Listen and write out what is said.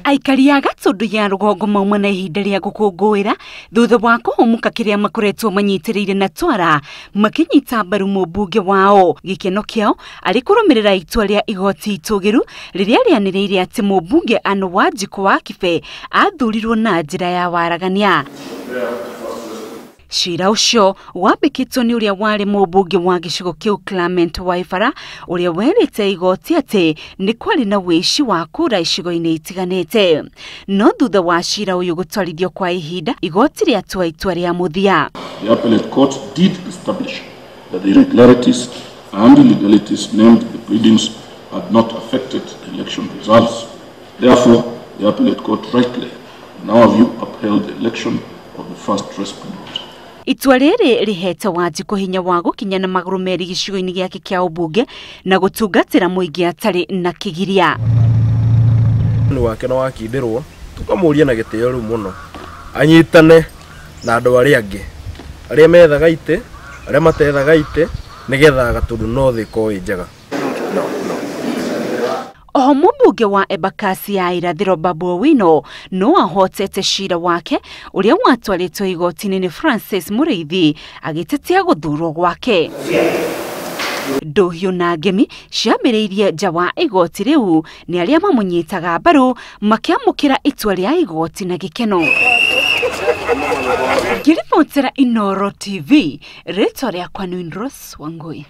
Aikari a Gatũndũ ya rũgongo mauma na ihinda rĩa gũkũngũĩra thutha wa kũhũmũka kĩrĩa makoretwo manyitĩrĩire na twara makĩnyita mbaru mũmbunge wao. Gĩkeno kĩao arĩ kũrũmĩrĩra itua rĩa igoti itũgĩru rĩrĩa rĩanĩrĩire atĩ mũmbunge Anne Wanjikũ wa Kibe athurirwo na njĩra ya waragania. Cira ũcio wambĩkĩtwo nĩ ũrĩa warĩ mũmbunge wa gĩcigo kĩu Clement Waibara ũrĩa werĩte igoti atĩ nĩ kwarĩ na wĩici wa kura icigo-inĩ itiganĩte. No thutha wa cira ũyũ gũtwarithio kwa ihinda, igoti rĩatua itua rĩa mũthia. The appellate court did establish that the irregularities and illegalities named in the pleadings had not affected the election results. Therefore, the appellate court rightly, in our view, upheld the election of the first respondent. Itua rĩrĩ rĩhete Wanjikũ hinya wa gũkinya na magũrũ merĩ gĩcigo-inĩ gĩake kĩa ũmbunge na gũtungatĩra mũingĩ atarĩ na kĩgiria. Nĩ wake na wakindĩrwo tũkamũria na gĩtĩo rĩu mũno anyitane na andũ arĩa angĩ arĩa methaga itĩ arĩa matethaga itĩ nĩgetha Gatũndũ North ĩkorwo ĩ njega. Oho mũmbunge wa Embakasi ya irathĩro Babu Owino no ahotete cira wake ũrĩa watwarĩtwo igoti-inĩ nĩ Francis Mũrĩithi agĩtetea gũthurwo gwake. Ndũhiũ na ngemi ciambĩrĩirie nja wa igoti rĩu nĩ arĩa mamũnyitaga mbaru makĩamũkĩra itua rĩa igoti na gĩkeno. Ngĩribotera Inooro TV, rĩtwa rĩakwa nĩ Rose Wangui.